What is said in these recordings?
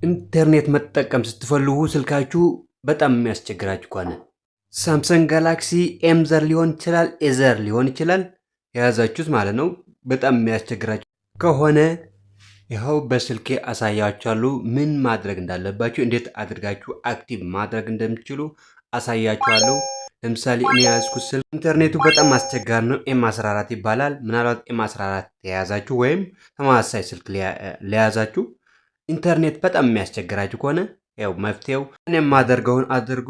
ኢንተርኔት መጠቀም ስትፈልጉ ስልካችሁ በጣም የሚያስቸግራችሁ ከሆነ፣ Samsung Galaxy M ዘር ሊሆን ይችላል፣ A ዘር ሊሆን ይችላል፣ የያዛችሁት ማለት ነው። በጣም የሚያስቸግራችሁ ከሆነ ይኸው በስልኬ አሳያችኋለሁ ምን ማድረግ እንዳለባችሁ፣ እንዴት አድርጋችሁ active ማድረግ እንደምትችሉ አሳያችኋለሁ። ለምሳሌ እኔ የያዝኩት ስልክ ኢንተርኔቱ በጣም አስቸጋሪ ነው። M 14 ይባላል። ምናልባት M 14 የያዛችሁ ወይም ተመሳሳይ ስልክ ለያዛችሁ ኢንተርኔት በጣም የሚያስቸግራችሁ ከሆነ ያው መፍትሄው እኔ የማደርገውን አድርጉ።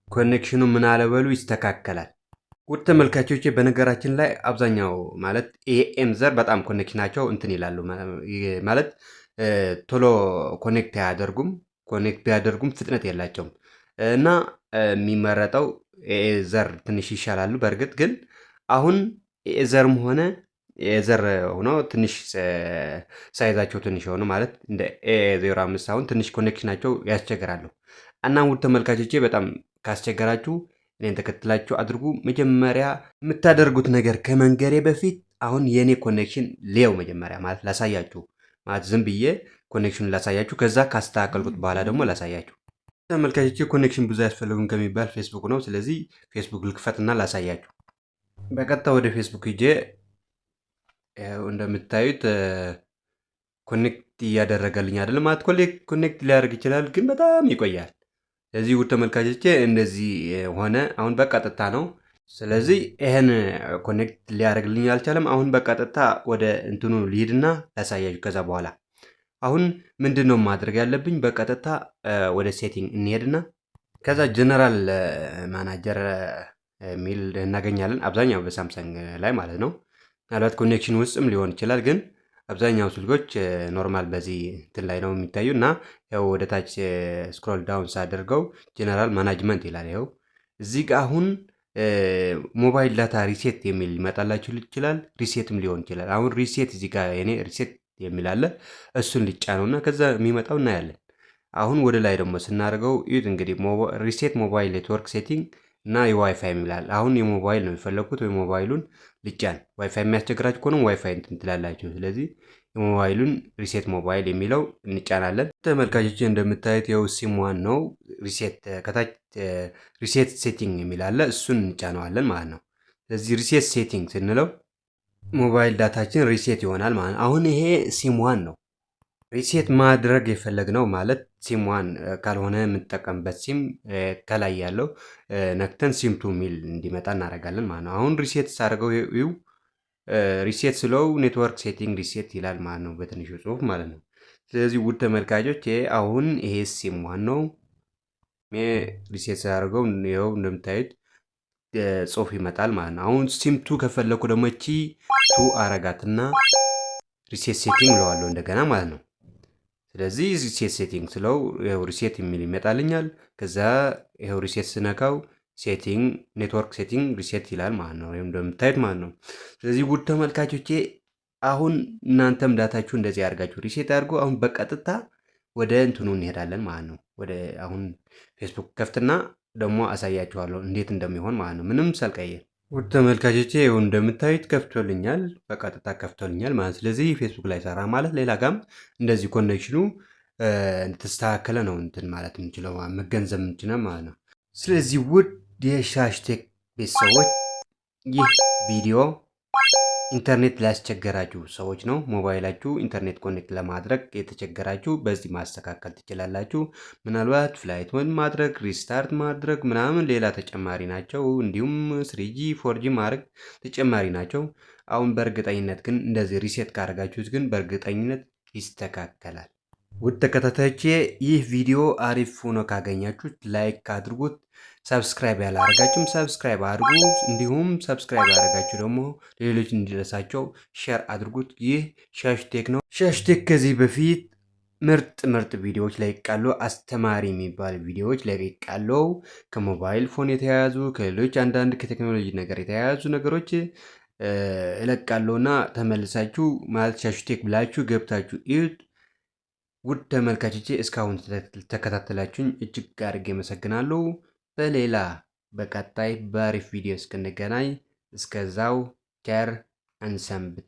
Connection ኑ ምን አለበሉ ይስተካከላል። ውድ ተመልካቾቼ፣ በነገራችን ላይ አብዛኛው ማለት ይሄ M ዘር በጣም connection ናቸው እንትን ይላሉ፣ ማለት ቶሎ connect አያደርጉም። Connect ቢያደርጉም ፍጥነት የላቸውም እና የሚመረጠው A ዘር ትንሽ ይሻላሉ። በእርግጥ ግን አሁን A ዘርም ሆነ A ዘር ሆኖ ትንሽ size ኣቸው ትንሽ የሆኑ፣ ማለት እንደ A 05 አሁን ትንሽ connection ናቸው ያስቸግራሉ። እና ውድ ተመልካቾቼ፣ በጣም ካስቸገራችሁ እኔን ተከትላችሁ አድርጉ። መጀመሪያ የምታደርጉት ነገር ከመንገሬ በፊት አሁን የእኔ connection ሌው መጀመሪያ ማለት ላሳያችሁ፣ ማለት ዝም ብዬ connection ኑን ላሳያችሁ። ከዛ ካስተካከልኩት በኋላ ደግሞ ላሳያችሁ። ተመልካቾቼ፣ connection ብዙ አያስፈልግም ከሚባል ፌስቡክ ነው። ስለዚህ ፌስቡክ ልክፈትና ላሳያችሁ። በቀጥታ ወደ ፌስቡክ ሂጄ እንደምታዩት connect እያደረገልኝ አይደለም። ማለት connect ሊያደርግ ይችላል፣ ግን በጣም ይቆያል። ስለዚህ ውድ ተመልካቾቼ፣ እንደዚህ ሆነ። አሁን በቀጥታ ነው። ስለዚህ ይሄን connect ሊያደርግልኝ አልቻለም። አሁን በቀጥታ ወደ እንትኑ ልሂድና ላሳያችሁ። ከዛ በኋላ አሁን ምንድን ነው ማድረግ ያለብኝ? በቀጥታ ወደ setting እንሄድና ከዛ general manager የሚል እናገኛለን። አብዛኛው በ Samsung ላይ ማለት ነው። ምናልባት connection ውስጥም ሊሆን ይችላል፣ ግን አብዛኛው ስልኮች normal በዚህ እንትን ላይ ነው የሚታዩ። እና ያው ወደ ታች scroll down ሳደርገው general management ይላል። ይኸው እዚህ ጋ አሁን mobile data reset የሚል ሊመጣላችሁ ይችላል። Reset ም ሊሆን ይችላል። አሁን reset እዚህ ጋር የኔ reset የሚል አለ። እሱን ልጫነው እና ከዛ የሚመጣው እናያለን። አሁን ወደ ላይ ደግሞ ስናደርገው እዩት እንግዲህ፣ reset mobile network setting እና የዋይፋይ ይላል። አሁን የሞባይል ነው የፈለግኩት፣ ወይ ሞባይሉን ልጫን። ዋይፋይ የሚያስቸግራችሁ ከሆነ ዋይፋይ እንትን ትላላችሁ። ስለዚህ የሞባይሉን reset mobile የሚለው እንጫናለን። ተመልካቾች፣ እንደምታዩት ይኸው SIM one ነው reset፣ ከታች reset setting የሚል አለ። እሱን እንጫነዋለን ማለት ነው። ስለዚህ reset setting ስንለው mobile data ችን reset ይሆናል ማለት ነው። አሁን ይሄ SIM one ነው። Reset ማድረግ የፈለግነው ማለት SIM one ካልሆነ የምንጠቀምበት ሲም ከላይ ያለው ነክተን SIM two የሚል እንዲመጣ እናደርጋለን ማለት ነው። አሁን reset ሳደርገው ይኸው reset ስለው network setting reset ይላል ማለት ነው፣ በትንሹ ጽሁፍ ማለት ነው። ስለዚህ ውድ ተመልካቾች፣ አሁን ይሄ SIM one ነው። Reset ሳደርገው ይኸው እንደምታዩት ጽሁፍ ይመጣል ማለት ነው። አሁን SIM two ከፈለኩ ደግሞ እቺ two አረጋትና reset setting እለዋለሁ እንደገና ማለት ነው። ስለዚህ reset setting ስለው ይኸው reset የሚል ይመጣልኛል። ከዛ ይኸው reset ስነካው setting network setting reset ይላል ማለት ነው፣ ወይም እንደምታዩት ማለት ነው። ስለዚህ ውድ ተመልካቾቼ፣ አሁን እናንተም data ችሁ እንደዚህ አድርጋችሁ reset አድርጎ አሁን በቀጥታ ወደ እንትኑ እንሄዳለን ማለት ነው። ወደ አሁን ፌስቡክ ከፍትና ደግሞ አሳያችኋለሁ እንዴት እንደሚሆን ማለት ነው። ምንም ሳልቀይር። ውድ ተመልካቾቼ፣ ይኸው እንደምታዩት ከፍቶልኛል፣ በቀጥታ ከፍቶልኛል ማለት። ስለዚህ ፌስቡክ ላይ ሰራ ማለት ሌላ ጋም እንደዚህ connection ኑ እንደተስተካከለ ነው እንትን ማለት የምንችለው፣ መገንዘብ የምንችለው ማለት ነው። ስለዚህ ውድ የሻሽ ቴክ ቤተሰቦች፣ ይህ ቪዲዮ ኢንተርኔት ላስቸገራችሁ ሰዎች ነው። ሞባይላችሁ ኢንተርኔት connect ለማድረግ የተቸገራችሁ በዚህ ማስተካከል ትችላላችሁ። ምናልባት flight mode ማድረግ፣ restart ማድረግ ምናምን ሌላ ተጨማሪ ናቸው። እንዲሁም 3G 4G ማድረግ ተጨማሪ ናቸው። አሁን በእርግጠኝነት ግን እንደዚህ reset ካደረጋችሁት ግን በእርግጠኝነት ይስተካከላል። ውድ ተከታታዮቼ፣ ይህ ቪዲዮ አሪፍ ሆኖ ካገኛችሁት like አድርጉት። Subscribe ያላደረጋችሁም subscribe አድርጉ። እንዲሁም subscribe ያደረጋችሁ ደግሞ ሌሎች እንዲደርሳቸው share አድርጉት። ይህ ሻሽ ቴክ ነው። ሻሽ ቴክ ከዚህ በፊት ምርጥ ምርጥ ቪዲዮዎች ለቅቃለሁ። አስተማሪ የሚባል ቪዲዮዎች ለቅቃለሁ። ከ mobile phone የተያያዙ፣ ከሌሎች አንዳንድ ከቴክኖሎጂ ነገር የተያያዙ ነገሮች እለቃለሁ እና ተመልሳችሁ ማለት ሻሽ ቴክ ብላችሁ ገብታችሁ እዩት። ውድ ተመልካቾቼ፣ እስካሁን ተከታተላችሁኝ እጅግ አድርጌ አመሰግናለሁ። በሌላ በቀጣይ በአሪፍ ቪዲዮ እስክንገናኝ እስከዛው ቸር እንሰንብት።